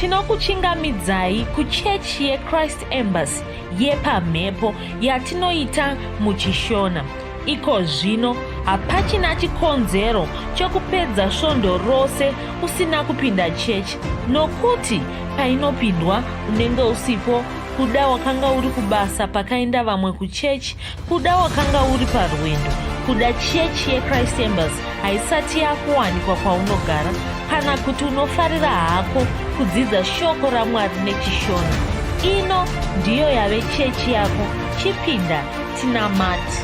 Tinokuchingamidzai kuchechi yeChrist Embassy yepamhepo yatinoita muchiShona. Iko zvino hapachina chikonzero chokupedza svondo rose usina kupinda chechi nokuti painopindwa unenge usipo kuda wakanga uri kubasa pakaenda vamwe kuchechi kuda wakanga uri parwendo kuda chechi yechrist embassy haisati yakuwanikwa kwaunogara kana kuti unofarira hako kudzidza shoko ramwari nechishona ino ndiyo yave chechi yako chipinda tinamati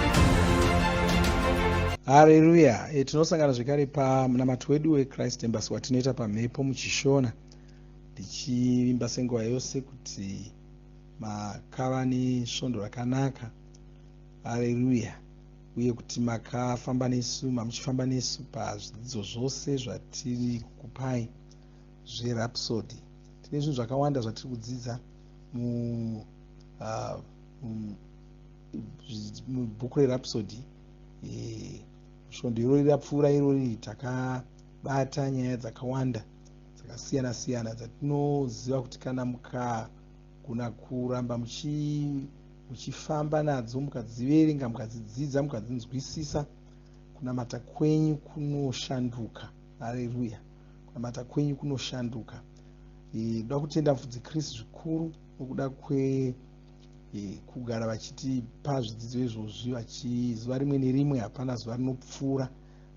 Hareruya! E, tinosangana zvekare pamunamato wedu weChrist Embassy watinoita pamhepo muchishona ndichivimba senguva yose kuti makava nesvondo rakanaka. Hareruya! Uye kuti makafamba nesu, mamuchifamba nesu pazvidzidzo zvose zvatiri kukupai zveRhapsody. Tine zvinhu zvakawanda zvatiri kudzidza mu uh, mubhuku rerhapsody eh, svondo irori rapfuura irori takabata nyaya dzakawanda dzakasiyana siyana dzatinoziva kuti kana mukagona kuramba muchifamba nadzo mukadziverenga mukadzidzidza mukadzinzwisisa kunamata kwenyu kunoshanduka hareruya kunamata kwenyu kunoshanduka eh, ndoda kutenda mufudzi chris zvikuru nokuda kwe e, kugara vachitipa zvidzidzo izvozvi vachizuva rimwe nerimwe hapana zuva rinopfuura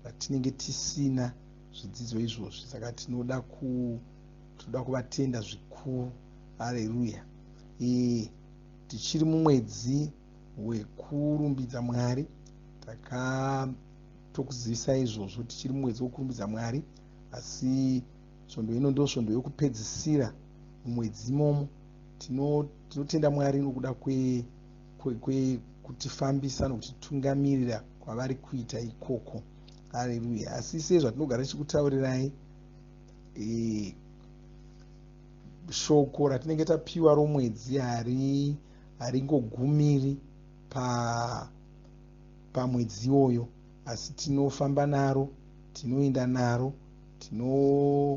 ratinenge tisina zvidzidzo izvozvi saka tinoda ku tinoda kuvatenda zvikuru hareruya e, tichiri mumwedzi wekurumbidza mwari takatokuzivisa izvozvo tichiri mumwedzi wekurumbidza mwari asi svondo ino ndo svondo yokupedzisira mumwedzi imomo tinotenda mwari nokuda kwekutifambisa nokutitungamirira kwavari kuita ikoko hareruya asi sezvatinogara tichikutaurirai e, shoko ratinenge tapiwa romwedzi hari haringogumiri pa pamwedzi iwoyo asi tinofamba naro tinoenda naro tino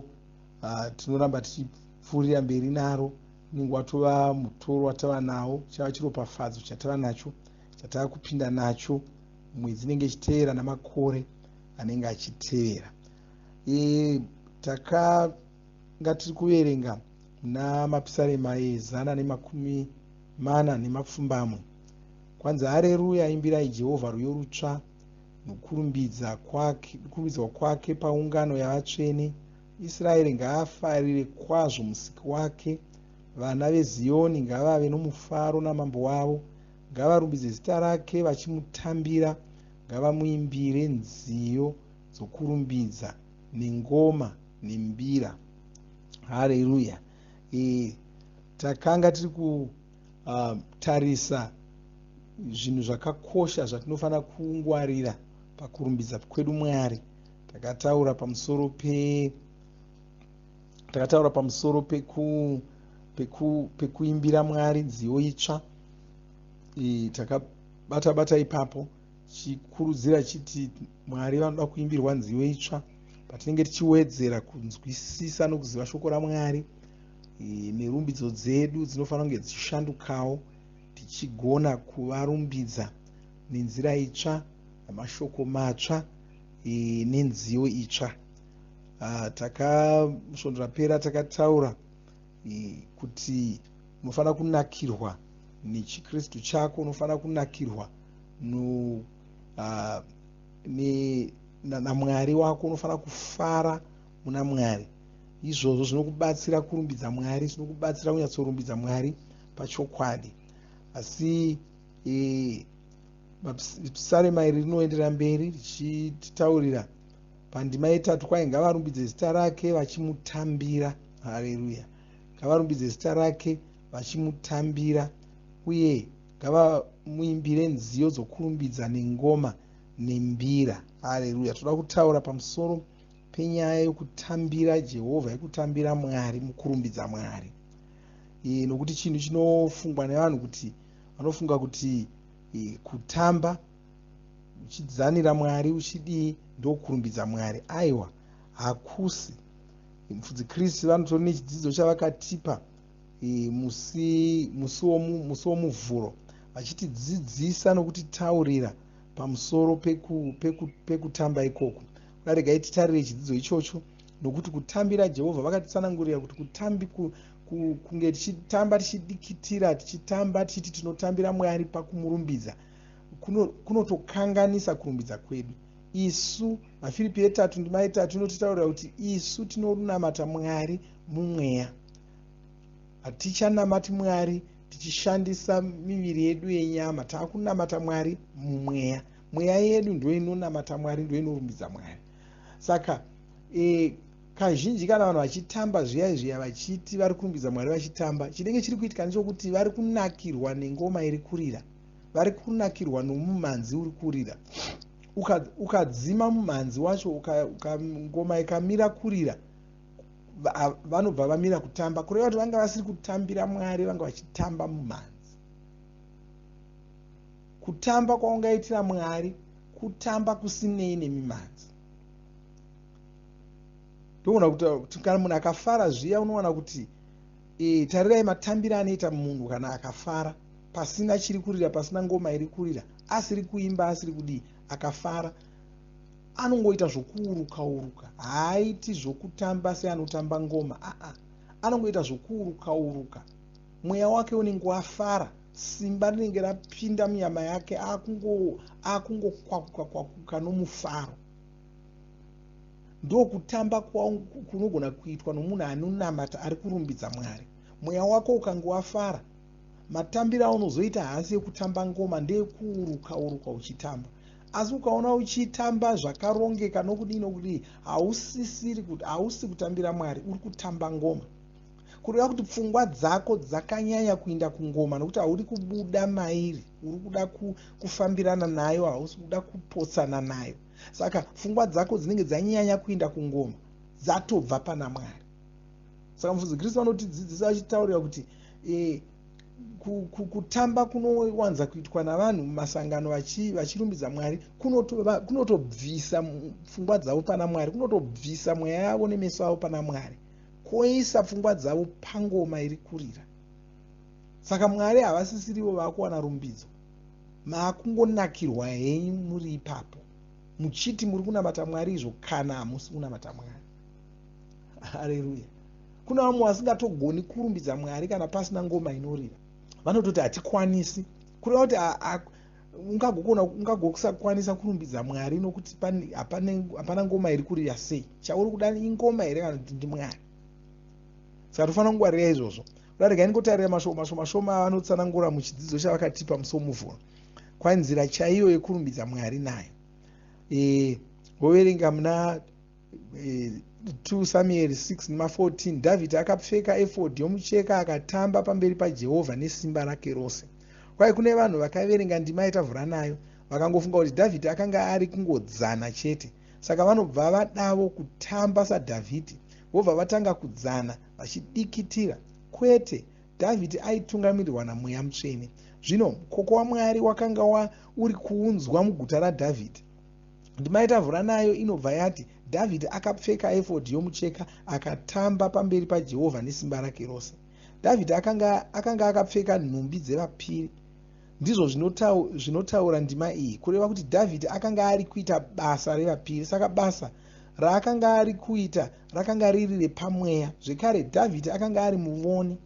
uh, tinoramba tichipfuurira mberi naro unenge watova mutoro watava nawo chava chiropafadzo chatava nacho chatava kupinda nacho mwedzi inenge ichiteera namakore anenge achitevera e, takanga tiri kuverenga muna mapisarema ezana nemakumi mana nemapfumbamwe kwanzi hareruya imbirai jehovha rwiyo rutsva nokurumbidzwa kwake, kwake paungano yavatsvene Israeri ngaafarire kwazvo Musiki wake, vana veZiyoni ngavave nomufaro naMambo wavo, ngavarumbidze zita rake vachimutambira, ngavamuimbire nziyo dzokurumbidza nengoma nembira. Hareruya! E, takanga tiri kutarisa uh, zvinhu zvakakosha zvatinofanira kungwarira pakurumbidza kwedu Mwari. Takataura pamusoro pe takataura pamusoro peku peku pekuimbira Mwari nziyo itsva. E, takabata bata ipapo chikurudzira chiti Mwari vanoda kuimbirwa nziyo itsva patinenge tichiwedzera kunzwisisa nokuziva shoko raMwari e, nerumbidzo dzedu dzinofanira kunge dzichishandukawo tichigona kuvarumbidza nenzira itsva namashoko matsva e, nenziyo itsva ah, taka svondo rapera takataura e, kuti unofanira kunakirwa nechikristu chako unofanira kunakirwa no, uh, ne, namwari na wako unofanira kufara muna mwari izvozvo zvinokubatsira kurumbidza mwari zvinokubatsira kunyatsorumbidza mwari pachokwadi asi e, Pisarema iri rinoenderera mberi richititaurira pandima yetatu kwai ngavarumbidze zita rake vachimutambira. Hareruya! Ngavarumbidze zita rake vachimutambira uye ngavamuimbire nziyo dzokurumbidza nengoma nembira. Hareruya! Toda kutaura pamusoro penyaya yokutambira Jehovha, yekutambira Mwari mukurumbidza Mwari. E, nokuti chinhu chinofungwa nevanhu kuti vanofunga kuti e, kutamba uchidzanira mwari uchidii ndokurumbidza mwari aiwa hakusi Mufudzi Chris vanotori nechidzidzo chavakatipa musi musi woMuvhuro vachitidzidzisa nokutitaurira pamusoro pekutamba ikoko. Kuda regai titarire chidzidzo ichocho, nokuti kutambira Jehovha vakatitsanangurira kuti kutambi kunge tichitamba, tichidikitira, tichitamba tichiti tinotambira Mwari pakumurumbidza, kunotokanganisa kurumbidza kwedu isu. VaFiripi yetatu ndima yetatu inotitaurira kuti isu tinonamata Mwari mumweya. Hatichanamati Mwari tichishandisa miviri yedu yenyama. Taakunamata Mwari mumweya. Mweya yedu ndo inonamata Mwari, ndo inorumbidza Mwari. Saka kazhinji kana vanhu vachitamba zviya zviya vachiti vari kurumbidza Mwari vachitamba, chinenge chiri kuitika ndechokuti vari kunakirwa nengoma iri kurira, vari kunakirwa nomumhanzi uri kurira. Ukadzima mumhanzi wacho, ngoma ikamira kurira, vanobva vamira kutamba, kureva kuti vanga vasiri kutambira Mwari, vanga vachitamba mumhanzi. Kutamba kwaungaitira Mwari kutamba kusinei nemimhanzi. Ndoona kuti kana munhu akafara zviya, unowana kuti tarirai matambiro anoita munhu kana akafara, pasina chiri kurira, pasina ngoma iri kurira, asiri kuimba, asiri kudii, akafara anongoita zvokuuruka uruka. Haaiti zvokutamba seanotamba ngoma. Aa, anongoita zvokuuruka uruka. Mweya wake unenge wafara, simba rinenge rapinda munyama yake, akungokwakuka kwakuka nomufaro. Ndokutamba kunogona kuitwa nomunhu anonamata, ari kurumbidza Mwari. Mweya wako ukange wafara, matambiro aunozoita haasi ekutamba ngoma, ndeekuuruka uruka uchitamba. Asi ukaona uchitamba zvakarongeka nokudii nokudii, hausisiri kuti hausi kutambira Mwari, uri kutamba ngoma. Kureva kuti pfungwa dzako dzakanyanya kuinda kungoma, nokuti hauri kubuda mairi, uri kuda kufambirana nayo, hausi kuda kupotsana nayo. Saka pfungwa dzako dzinenge dzanyanya kuinda kungoma, dzatobva pana Mwari. Saka Mufudzi Kristu vanotidzidzisa vachitaurira kuti kutamba kunowanza kuitwa navanhu mumasangano vachirumbidza Mwari kunotobvisa pfungwa dzavo pana Mwari, kunotobvisa mweya yavo nemeso avo pana Mwari, kwoisa pfungwa dzavo pangoma iri kurira. Saka Mwari havasisirivo vaakuwana rumbidzo, maakungonakirwa henyu muri ipapo muchiti muri kunamata Mwari, izvo kana hamusi kunamata Mwari. Hareruya! Kuna vamwe vasingatogoni kurumbidza Mwari kana pasina ngoma inorira. Vanototi hatikwanisi. Kureva kuti ungagokona, ungagosakwanisa kurumbidza Mwari nokuti hapana ngoma iri kurira sei? Chauri kuda ingoma here kana kuti ndiMwari? Saka tofanira kungwarira izvozvo. Kuda regai ndingotarira mashoko mashoma shoma avanotsanangura muchidzidzo chavakatipa musi woMuvhuro, kwanzira chaiyo yekurumbidza Mwari nayo. Voverenga muna 2 Samueri 6 nema 14: Dhavhidhi akapfeka efodhi yomucheka, akatamba pamberi paJehovha nesimba rake rose. Kwai kune vanhu vakaverenga ndima yatavhura nayo vakangofunga kuti Dhavhidhi akanga ari kungodzana chete. Saka vanobva vadavo kutamba saDhavhidhi, vobva vatanga kudzana vachidikitira. Kwete, Dhavhidhi aitungamirirwa naMweya Mutsvene. Zvino mukoko waMwari wakanga uri kuunzwa muguta raDhavhidhi. Ndima yatavhura nayo inobva yati Dhavhidhi akapfeka efodhi yomucheka, akatamba pamberi paJehovha nesimba rake rose. Dhavhidhi akanga akapfeka nhumbi dzevapiri. Ndizvo zvinotaura ndima iyi, kureva kuti Dhavhidhi akanga ari kuita basa revapiri. Saka basa raakanga ari kuita rakanga riri repamweya. Zvekare Dhavhidhi akanga ari muvoni,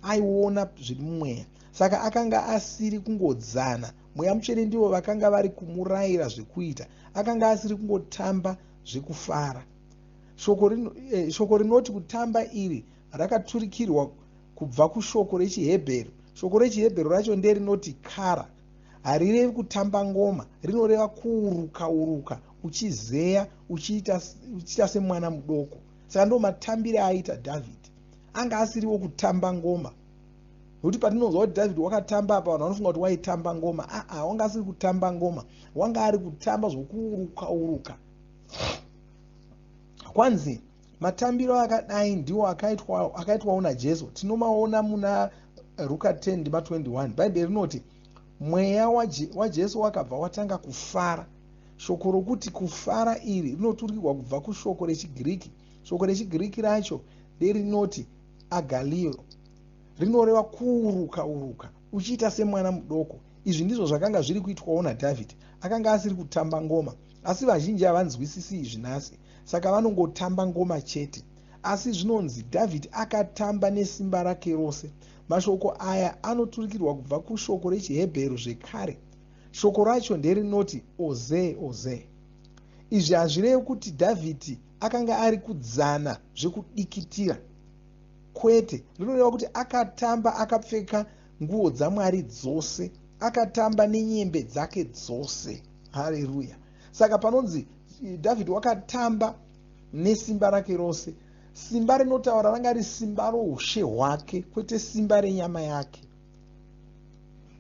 aiona zviri mumweya. Saka akanga asiri kungodzana. Mweya Mutsvene ndivo vakanga vari kumurayira zvekuita. Akanga asiri kungotamba zvekufara. Shoko rinoti kutamba iri rakaturikirwa kubva kushoko rechiHebheru. Shoko rechiHebheru racho nderinoti kara. Harirevi kutamba ngoma, rinoreva kuuruka uruka uchizeya, uchiita semwana mudoko. Saka ndo matambire aiita Dhavhidhi. Anga asiriwo kutamba ngoma, nokuti patinonzwa kuti Dhavhidhi wakatamba apa, vanhu vanofunga kuti waitamba ngoma. Aa, wanga asiri kutamba ngoma, wanga ari kutamba zvokuuruka uruka. Kwanzi matambiro akadai ndiwo akaitwawo naJesu. Tinomaona muna Ruka 10 ndima 21. Bhaibheri rinoti mweya waJesu wakabva watanga kufara. Shoko rokuti kufara iri rinoturikirwa kubva kushoko rechiGiriki. Shoko rechiGiriki racho nderinoti agalio, rinoreva kuuruka uruka uchiita semwana mudoko. Izvi ndizvo zvakanga zviri kuitwawo naDhavhidhi. Akanga asiri kutamba ngoma. Asi vazhinji havanzwisisi izvi nhasi, saka vanongotamba ngoma chete. Asi zvinonzi Dhavhidhi akatamba nesimba rake rose. Mashoko aya anoturikirwa kubva kushoko rechiHebheru zvekare. Shoko racho nderinoti oze oze. Izvi hazvirevi kuti Dhavhidhi akanga ari kudzana zvekudikitira. Kwete, rinoreva kuti akatamba akapfeka nguo dzaMwari dzose, akatamba nenyembe dzake dzose. Hareruya! Saka panonzi Dhavhidhi wakatamba nesimba rake rose, simba rinotaura ranga riri simba roushe hwake, kwete simba renyama yake.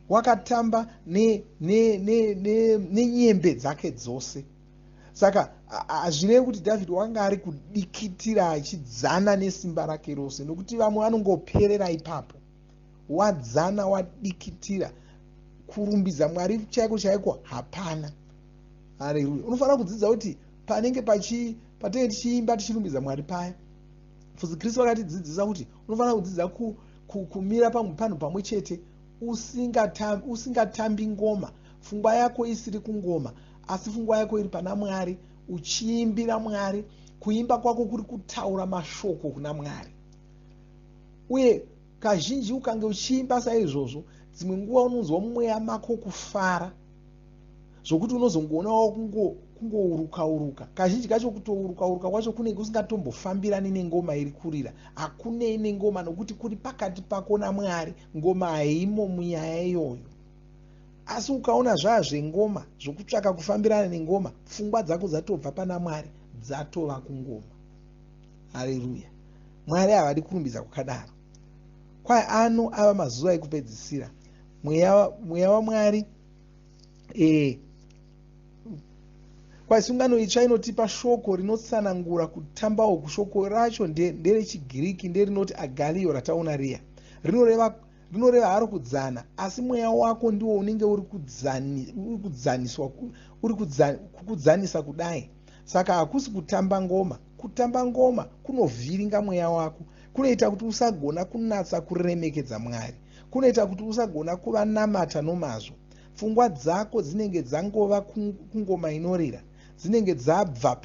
Wakatamba nenyembe ne, ne, ne dzake dzose. Saka hazvirevi kuti Dhavhidhi wakanga ari kudikitira achidzana nesimba rake rose, nokuti vamwe vanongoperera ipapo. Wadzana, wadikitira, kurumbidza Mwari chaiko chaiko hapana. Haleluya. Unofanira kudzidza kuti panenge pachi patinenge tichiimba tichirumbidza Mwari paya, Mufudzi Kristu vakatidzidzisa kuti unofanira kudzidza ku, ku, kumira panhu pamwe chete usingatambi usingatambi ngoma, pfungwa yako isiri kungoma, asi pfungwa yako iri pana Mwari, uchiimbira Mwari. Kuimba kwako kuri kutaura mashoko kuna Mwari. Uye kazhinji ukange uchiimba saizvozvo, dzimwe nguva unonzwa mumweya mako kufara zvokuti unozongoona wakungouruka uruka. Kazhinji kacho kutouruka uruka kwacho kunenge kusingatombofambirani nengoma iri kurira. Hakunei nengoma nokuti kuri pakati pako naMwari. Ngoma haimo munyaya iyoyo. Asi ukaona zvaa zvengoma, zvokutsvaka kufambirana nengoma, pfungwa dzako dzatobva pana Mwari, dzatova kungoma. Hareruya. Mwari havadi kurumbidza kwakadaro. Kwai ano ava mazuva ekupedzisira. Mweya, mweya waMwari e, kwai sungano itsva inotipa shoko rinotsanangura kutamba uku. Shoko racho nderechigiriki, nderinoti agalio rataona riya. Rinoreva rinoreva haro kudzana, asi mweya wako ndiwo unenge uri kudzaniswa, uri kukudzanisa kudai. Saka hakusi kutamba ngoma. Kutamba ngoma kunovhiringa mweya wako, kunoita kuti usagona kunatsa kuremekedza Mwari, kunoita kuti usagona kuvanamata nomazvo. Pfungwa dzako dzinenge dzangova kungoma inorira, dzinenge dzabva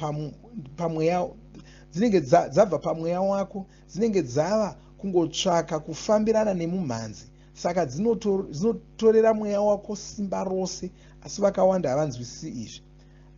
pamweya, dzinenge dzabva pamweya wako, dzinenge dzava kungotsvaka kufambirana nemumhanzi. Saka dzinotorera mweya wako simba rose, asi vakawanda havanzwisisi izvi.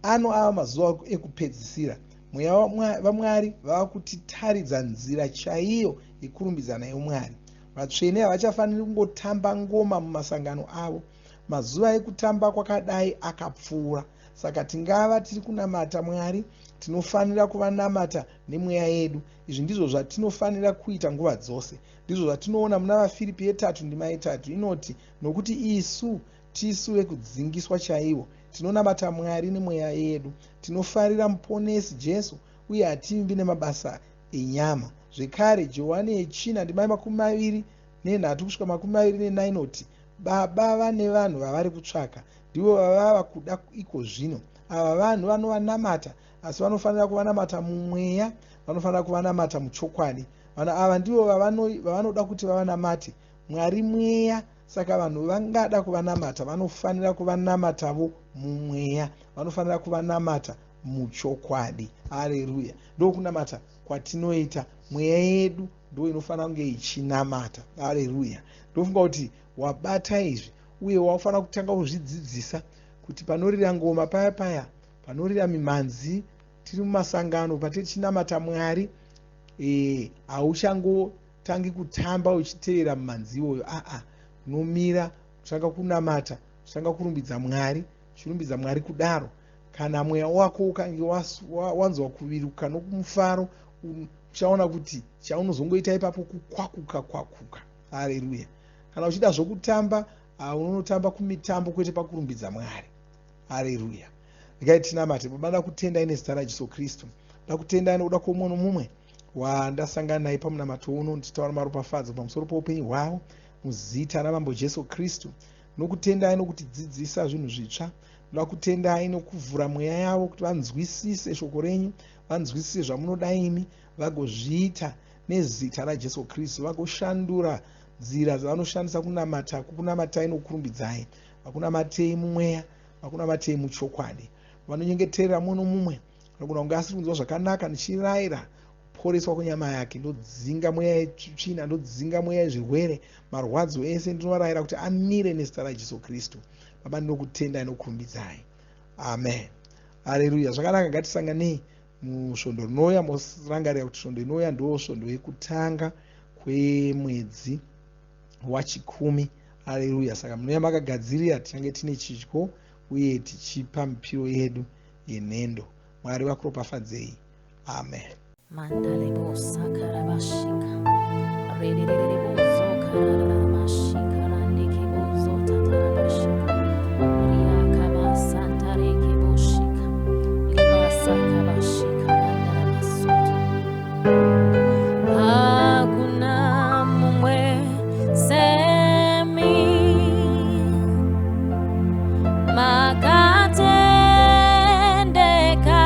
Ano ava mazuva ekupedzisira. Mweya vaMwari vava kutitaridza nzira chaiyo yekurumbidza nayo Mwari. Vatsvene havachafaniri kungotamba ngoma mumasangano avo. Mazuva ekutamba kwakadai akapfuura. Saka tingava tiri kunamata Mwari, tinofanira kuvanamata nemweya yedu. Izvi ndizvo zvatinofanira kuita nguva dzose. Ndizvo zvatinoona muna vaFiripi yetatu ndima yetatu inoti, Nokuti isu tisu vekudzingiswa chaivo, tinonamata Mwari nemweya yedu. Tinofarira Muponesi Jesu uye hativimbi nemabasa enyama. Zvekare, Johane yechina ndima yemakumi maviri nenhatu kusvika 29 inoti, Baba vane vanhu vavari kutsvaka, ndivo vavava kuda iko zvino. Ava vanhu vanovanamata, asi vanofanira kuvanamata mumweya, vanofanira kuvanamata muchokwadi. Vanhu ava ndivo vavanoda kuti vavanamate. Mwari mweya, saka vanhu vangada kuvanamata vanofanira kuvanamatavo mumweya, vanofanira kuvanamata muchokwadi. Hareruya! Ndokunamata kwatinoita. Mweya yedu ndo inofanira kunge ichinamata. Hareruya! Ndofunga kuti wabata izvi, uye wafanira kutanga kuzvidzidzisa kuti panorira ngoma paya paya, panorira mimhanzi, tiri mumasangano patichinamata Mwari, e, hauchangotangi kutamba uchitevera mumhanzi iwoyo. Aa, unomira uchitanga kunamata, uchitanga kurumbidza Mwari, uchirumbidza Mwari kudaro. Kana mweya wako ukange wanzwa kuviruka nokumufaro, uchaona kuti chaunozongoita ipapo kukwakuka kwakuka. Hareruya! Kana uchida zvokutamba, unonotamba kumitambo, kwete pakurumbidza Mwari. Hareruya! Regai tinamate. Baba, ndakutendai nezita raJesu Kristu. Ndakutendai nokuda kwomumwe nomumwe wandasangana naye pamunamato uno, ndichitaura maropafadzo pamusoro poupenyu hwavo muzita raMambo Jesu Kristu. Nokutendai nokutidzidzisa zvinhu zvitsva. Ndoda kutendai nokuvhura mweya yavo kuti vanzwisise shoko renyu, vanzwisise zvamunoda imi. Vagozviita nezita raJesu Kristu. Vagoshandura nzira dzavanoshandisa kunamata kukunamatai nokukurumbidzai. Vakunamatei mumweya, vakunamatei muchokwadi. Vanonyengeterera mumwe nomumwe anogona kunge asiri kunzwa zvakanaka, ndichirayira kuporeswa kwenyama yake. Ndodzinga mweya yetsvina, ndodzinga mweya yezvirwere, marwadzo ese ndinovarayira kuti amire nezita raJesu Kristu. Baba, ndinokutendai nokukurumbidzai. Amen. Haleluya. Zvakanaka, ngatisanganei musvondo rinouya. Morangarira kuti svondo inouya ndo svondo yekutanga kwemwedzi wachikumi. Haleluya. Saka munouya makagadzirira, tichange tine chidyo uye tichipa mipiro yedu yenhendo. Mwari vakuropafadzei. Amen. Mandalebosakarabashika. Redererebozokarabashika randekebozotatarabashika. Riakabasantarekeboshika. Libasakabashika randarabasuta. Hakuna mumwe semi. Makatendeka,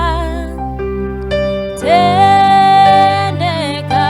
tendeka.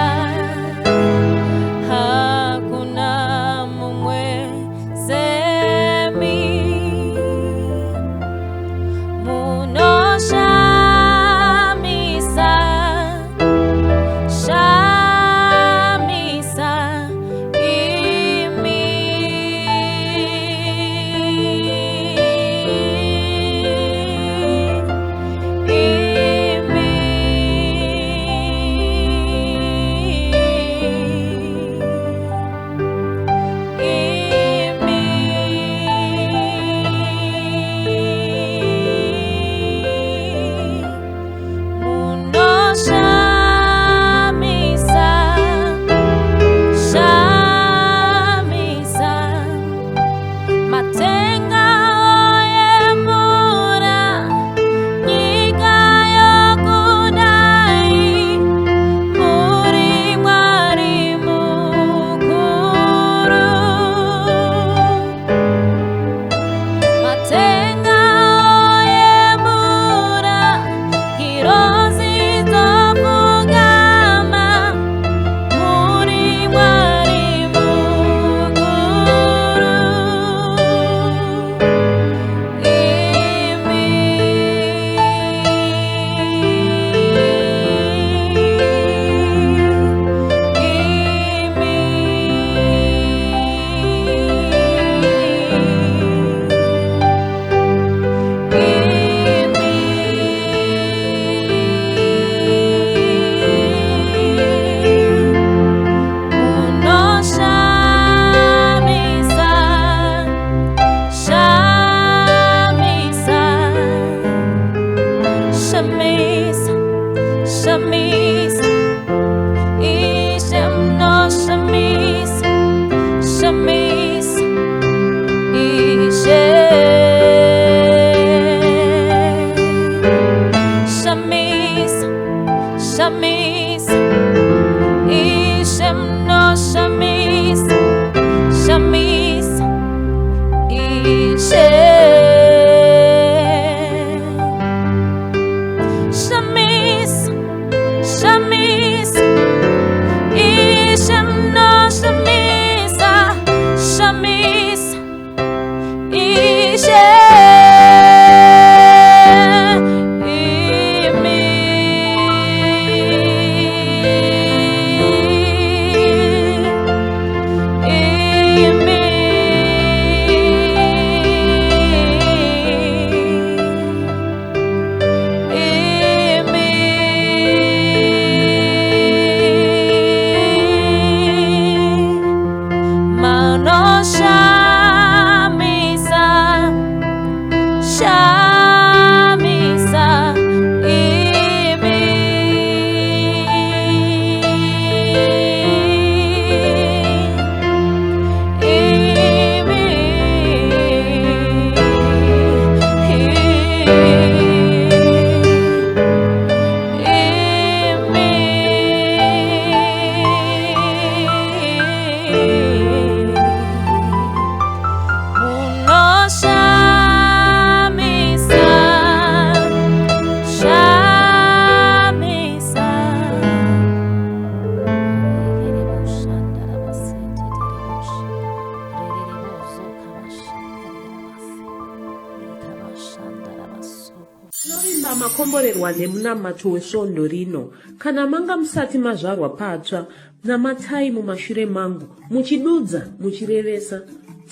makomborerwa nemunamato wesvondo rino. Kana manga musati mazvarwa patsva, namatai mumashure mangu muchidudza muchirevesa.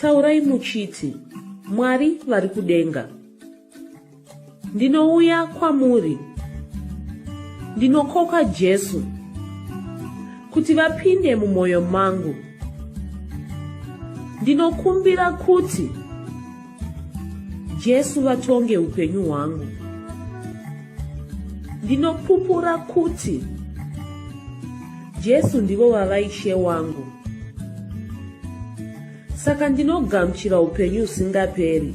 Taurai muchiti, Mwari vari kudenga. Ndinouya kwamuri. Ndinokoka Jesu kuti vapinde mumwoyo mangu. Ndinokumbira kuti Jesu vatonge upenyu hwangu. Ndinopupura kuti Jesu ndivo vava Ishe wangu. Saka ndinogamuchira upenyu husingaperi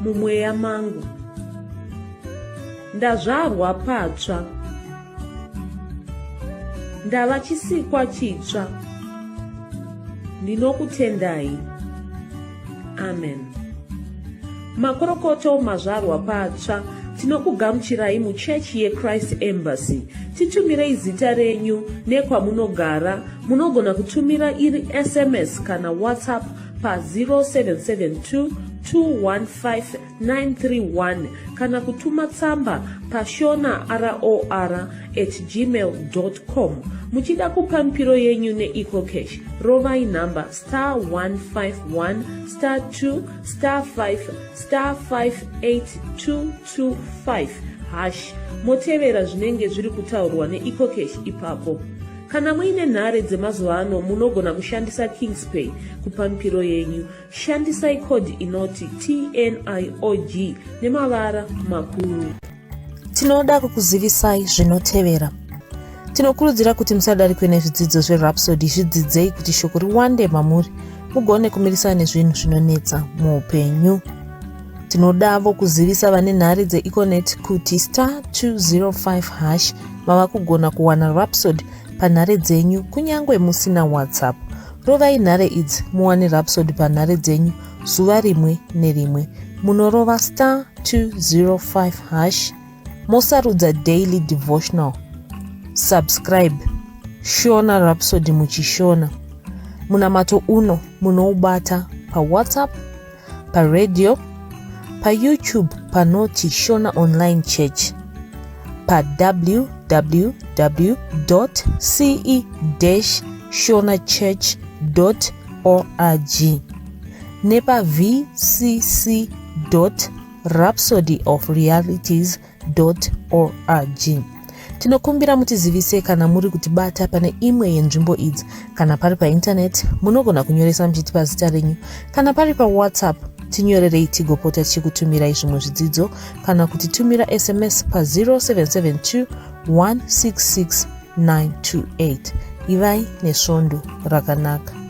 mumweya mangu. Ndazvarwa patsva. Ndava chisikwa chitsva. Ndinokutendai. Amen. Makorokoto mazvarwa patsva tinokugamuchirai muchechi yeChrist Embassy. Titumirei zita renyu nekwamunogara. Munogona kutumira iri SMS kana WhatsApp pa 0772 215 931 kana kutuma tsamba pashona ror at gmail com. Muchida kupa mipiro yenyu neEcoCash, rovai nhamba star 151 star 2 star 5 star 58225 hash motevera zvinenge zviri kutaurwa neEcoCash ipapo. Kana muine nhare dzemazuva ano munogona kushandisa Kingspay kupa mipiro yenyu. Shandisai code inoti TNIOG nemavara makuru. Tinoda kukuzivisai zvinotevera. Tinokurudzira kuti musadarikwe nezvidzidzo zveRhapsody, zvidzidzei kuti shoko riwande mamuri mugone kumirisana nezvinhu zvinonetsa muupenyu. Tinodavo kuzivisa vane nhare dzeEconet kuti star 205 hash mava kugona kuwana Rhapsody panhare dzenyu kunyange musina WhatsApp. Rovai nhare idzi muwane Rhapsody panhare dzenyu zuva rimwe nerimwe. Munorova star 205 hash mosarudza daily devotional. Subscribe Shona Rhapsody muchishona. Munamato uno munoubata paWhatsApp, paradio, paYouTube panoti Shona Online Church, pa www.ce-shonachurch.org nepa vcc.rhapsodyofrealities org. Tinokumbira mutizivise kana muri kutibata pane imwe yenzvimbo idzi. Kana pari paintaneti, munogona kunyoresa muchitipa zita renyu. Kana pari paWhatsApp, tinyorerei tigopota tichikutumirai zvimwe zvidzidzo kana kutitumira SMS pa 0772 166 928. Ivai nesvondo rakanaka.